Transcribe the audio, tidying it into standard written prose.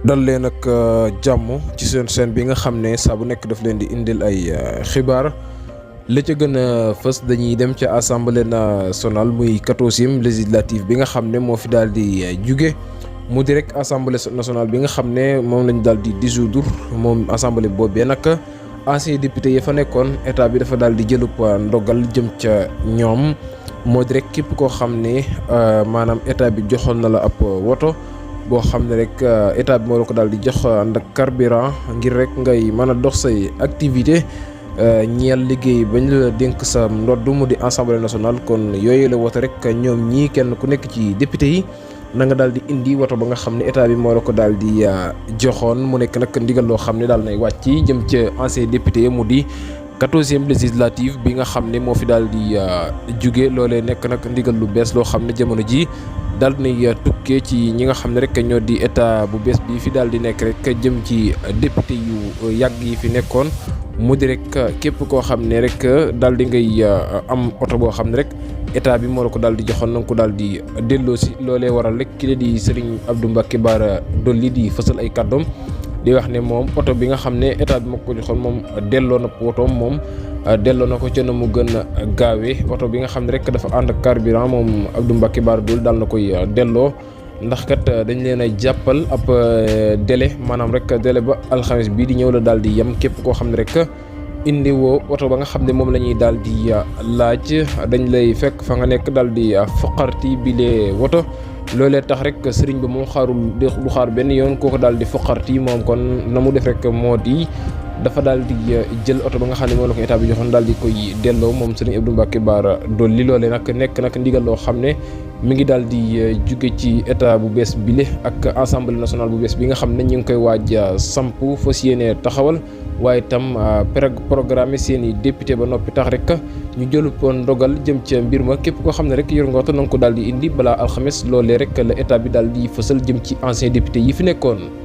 dal leen ak jàmm ci seen chaîne bi nga xam ne saa bu nekk daf leen di indil ay xibaar la ca gën a fës dañuy dem ca assemblée nationale muy 14e législative bi nga xam ne moo fi daal di juge mu di rek assemblée nationale bi nga xam ne moom lañu daal di dissoudre moom assemblée boobee nag ancien député yi fa nekkoon état bi dafa daal di jëlup ndogal jëm ca ñoom moo di rek képp koo xam ne maanaam état bi joxoon na la ab woto boo xam ne rek état bi moo la ko daal di jox ànd ak carburant ngir rek ngay mën a dox say activité ñeel liggéey bañ la dénk sa ndodd mu di assemblée nationale. kon yooyu la woto rek ñoom ñii kenn ku nekk ci député yi na nga daal di indi woto ba nga xam ne état bi moo la ko daal di joxoon mu nekk nag ndigal loo xam ne daal nay wàcc jëm ca ancien député mu di 14e législative bi nga xam ne moo fi daal di jóge loolee nekk nag ndigal lu bees loo xam ne jamono ji daal dinay tukkee ci ñi nga xam ne rek ñoo di état bu bees bi fi daal di nekk rek jëm ci député yu yàgg yi fi nekkoon mu di rek képp koo xam ne rek daal di ngay am oto boo xam ne rek état bi moo la ko daal di joxoon na nga ko daal di delloo si loolee waral rek ki la di Serigne Abdou Mbacké Bara Dolly di fësal ay kàddoom di wax ne moom oto bi nga xam ne état bi moo ko joxoon moom delloo na wotoom moom delloo na ko ca na mu gën a gaawee oto bi nga xam ne rek dafa ànd ak carburant moom Abdou Mbacké Bara Dolly daal na koy delloo ndax kat dañ leen a jàppal ab délai maanaam rek délai ba alxames bii di ñëw la daal di yem képp koo xam ne rek indi woo oto ba nga xam ne moom la ñuy daal di laaj dañ lay fekk fa nga nekk daal di foqarti bile woto. loolee tax rek sëriñ bi moom du xaar benn yoon kooko daal di foqarti moom kon na mu def rek moo di dafa daal di jël oto ba nga xam ne moom la ko état bi joxoon daal di koy delloo moom sëriñ Abdou Mbacké Bara Dolly loolee nag nekk nag ndigal loo xam ne mi ngi daal di jóge ci état bu bees bile ak assemblée nationale bu bees bi nga xam ne ñu ngi koy waaj samp fas yéene taxawal waaye itam programme seen i député ba noppi tax rek ñu jëlu ko ndogal jëm ca mbir ma képp koo xam ne rek yor nga oto na nga ko daal di indi balaa alxames loolee rek la état bi daal di fësal jëm ci ancien député yi fi nekkoon.